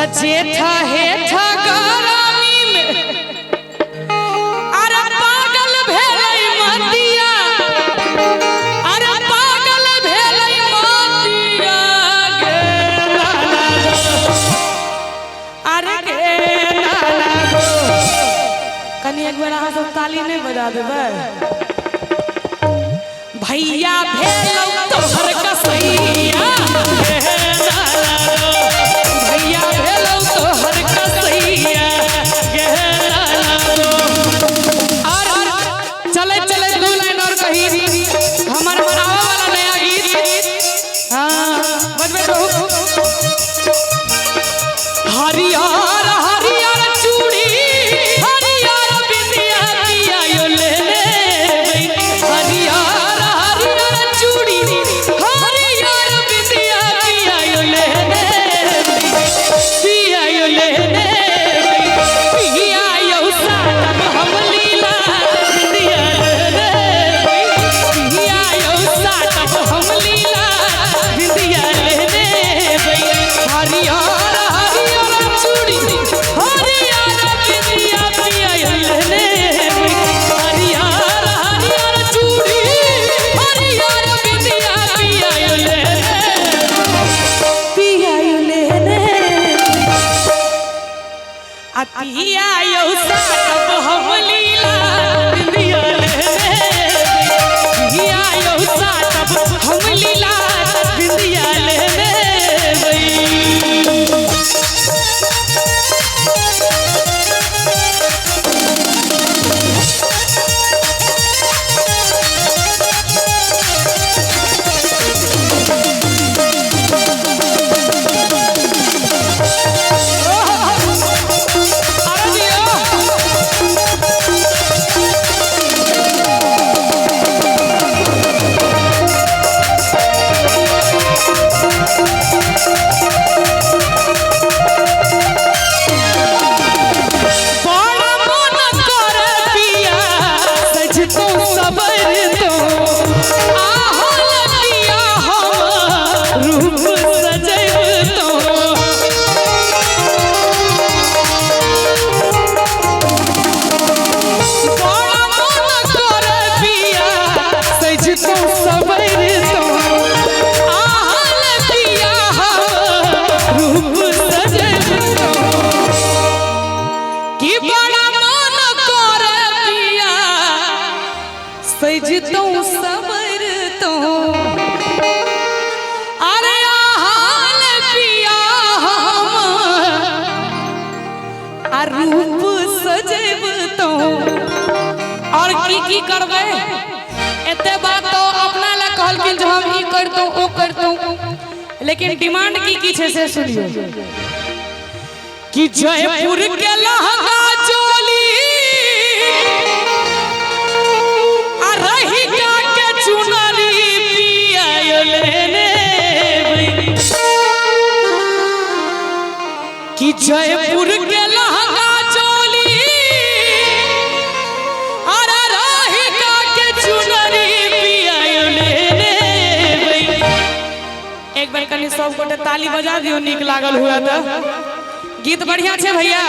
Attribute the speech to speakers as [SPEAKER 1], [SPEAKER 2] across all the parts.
[SPEAKER 1] त जेठ हेठ गरमी में अरे पागल भेलै मतिया, अरे पागल भेलै मतिया गे नाना गो, अरे गे नाना गो। कनी एक बेर अहाँ सब ताली नहि बजा देबै? भैया भेलौ तोहर कसैया गे नाना गो, भैया भेलौ तोहर कसैया गे नाना गो। और चले चले दू लाइन और कही हमर आवे वाला नया गीत। हाँ, बजबे रहू। हरियर हरियर चूड़ी हरियर बिंदिया पिया यो ले लेबै, हरियर हरियर चूड़ी हरियर बिंदिया पिया यो ले लेबै, पिया यो ले लेबै, पिया यो साटब हम लीला बिंदिया ले लेबै, पिया यो साटब हम लीला बिंदिया ले लेबै, हरियर हरियर चूड़ी हरियर बिंदिया पिया यो ले लेबै, हरियर हरियर चूड़ी हरियर बिंदिया पिया यो ले लेबै, पिया यो ले लेबै, आ पिया यो साटब हम लीला बिंदिया ले लेबै, पिया यो साटब हम लीला बिंदिया ले लेबै। अरे दियो। बड़ा मन कर पिया सजतो सबर तो, आहल पिया हम रूप सजतो। बड़ा मन कर पिया सजतो सबर तो, आहल पिया हम रूप सजतो। कि बड़ा मन कर पिया सजतो सबर तो, अरे हाल पिया हम आ रूप सजेब तो। और की की करबै? एते बात तो अपना ला कहलखिन जे हम ई करतौं ओ करतौं, लेकिन डिमांड की की छै से सुनियो। कि जयपुर के लहंगा चोली आ रहिका के चुनरी पिया यो लेने, कि जयपुर के लहंगा चोली अरे रहिका के चुनरी पिया यो लेने। एक बेर कनि सब गोटे ताली बजा दियो, नीक लागल हुआ तऽ। गीत बढ़िया छै भैया,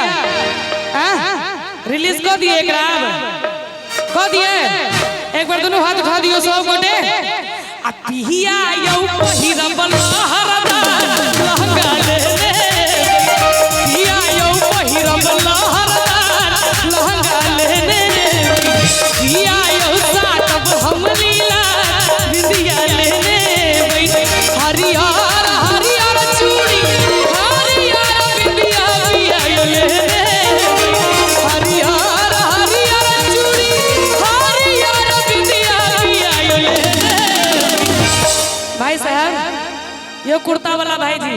[SPEAKER 1] रिलीज कऽ दिए एकरा, आब कऽ दिए। एक बार दुनू हाथ उठा दियो सब गोटे। आ पिहिया यौ पहिरब लहरदार लहंगा ले लेबै, पिहिया यौ पहिरब लहरदार लहंगा ले लेबै, पिहिया यौ साटब हम लीला बिंदिया ले लेबै, हरियर हरियर चूड़ी हरियर बिंदिया पिया यो ले लेबै, हरियर हरियर चूड़ी हरियर बिंदिया पिया यो ले लेबै। भाई साहब, यो कुर्ता वाला भाई जी,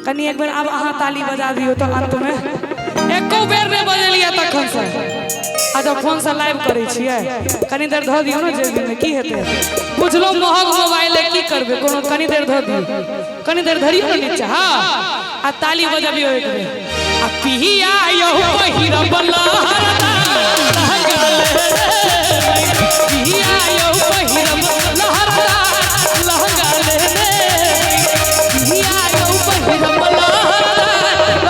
[SPEAKER 1] कनी एक बेर आब अहाँ ताली बजा दियो तो। अंत में एको बेर नहि बजेलियै तखन से। अच्छा, फोन से लाइव करै छियै, कनी देर धऽ दियौ ने जेबीमे, की हेतै? बुझलहुँ महग मोबाइल है, की करबै? कोनो कनी देर धऽ दियौ, कनी देर धरियौ ने नीचा। हाँ, आ ताली बजबियौ एक बेर। आ पिहिया यौ पहिरब लहरदार लहंगा ले लेबै, पिहिया यौ पहिरब लहरदार लहंगा ले लेबै, पिहिया यौ पहिरब लहरदार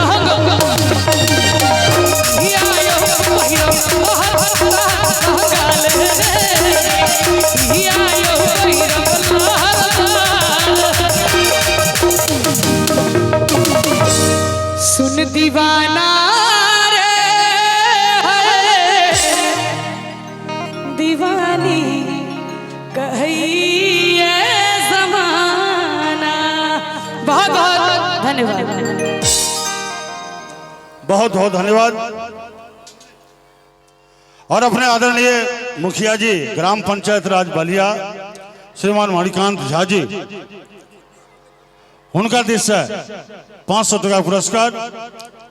[SPEAKER 1] दीवाना रे है, दीवानी कहिए जमाना। बहुत बहुत धन्यवाद।
[SPEAKER 2] बहुत बहुत धन्यवाद। और अपने आदरणीय मुखिया जी ग्राम पंचायत राज बलिया श्रीमान मणिकांत झा जी, हुनका दिस से 500 टका पुरस्कार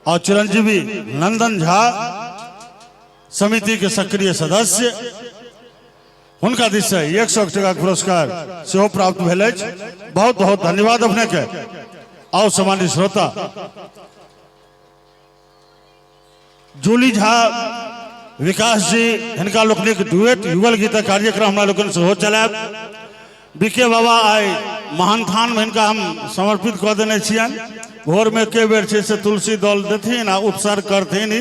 [SPEAKER 2] और चिरंजीवी नंदन झा समिति के सक्रिय सदस्य, हुनका दिस से 100 टका पुरस्कार सेहो प्राप्त भेल अछि। बहुत बहुत धन्यवाद अपने के। आओ सामान्य श्रोता जूली झा, विकास जी, हिनका लोकनिक डुएट युगल गीत कार्यक्रम हमरा लोकनि सेहो चलायब। बीके बाबा आइ महान थानमे हिनका हम समर्पित कऽ देने छियनि। भोरमे एके बेर छै से तुलसी दल देथिन आ उपसर्ग करथिन, ई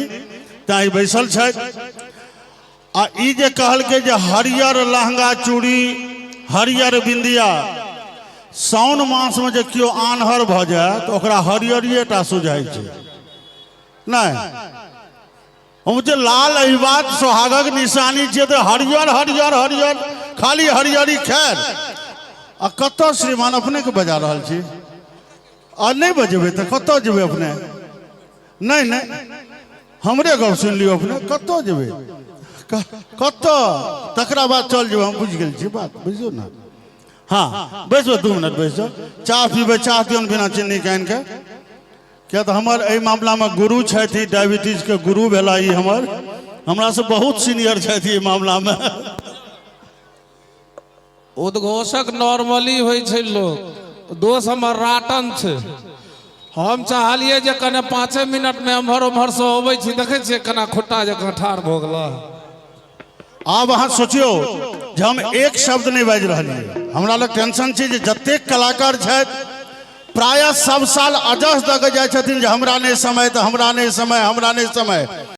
[SPEAKER 2] तैँ ई बैसल छथि। आ ई जे कहलकै जे हरियर लहंगा चूड़ी हरियर बिंदिया, साउन मासमे जे केओ आन्हर भऽ जाय तऽ ओकरा हरियरिए टा सुझाइ छै। नहि हम जे लाल अहिबात सोहागक निशानी छियै तऽ हरियर हरियर हरियर खाली हरियरी। खैर, आ कतऽ श्रीमान अपनेके बजा रहल छी? आ नहि बजेबै तऽ कतऽ जेबै अपने? नहि नहि, हमरे गप सुनि लियौ, अपने कतऽ जेबै, कतऽ? तकरा बाद चल जेबै, हम बुझि गेल छी बात, बुझियौ ने। हँ, बैसो, 2 मिनट बैसो, चाह पीबै? चाह दियौन बिना चीनीके आनि कऽ। किया तऽ हमर एहि मामलामे गुरु छथि, डायबिटीजके गुरु भेला ई हमर, हमरासँ बहुत सीनियर छथि एहि मामलामे।
[SPEAKER 3] उद्घोषक नॉर्मली होइ छै लोक, दोष हमर राटन छै। हम चाहलियै जे कने 5 मिनटमे एम्हर ओम्हरसँ अबै छी, देखै छियै केना खुट्टा जकाँ ठाढ़ भऽ गेला।
[SPEAKER 2] आब अहाँ सोचियौ जे हम एक शब्द नहि बाजि रहलियै। हमरा लग टेंशन छै जे जतेक कलाकार छथि प्रायः सब साल अजस दऽ कऽ जाइ छथिन जे हमरा नहि समय, तऽ हमरा नहि समय, हमरा नहि समय।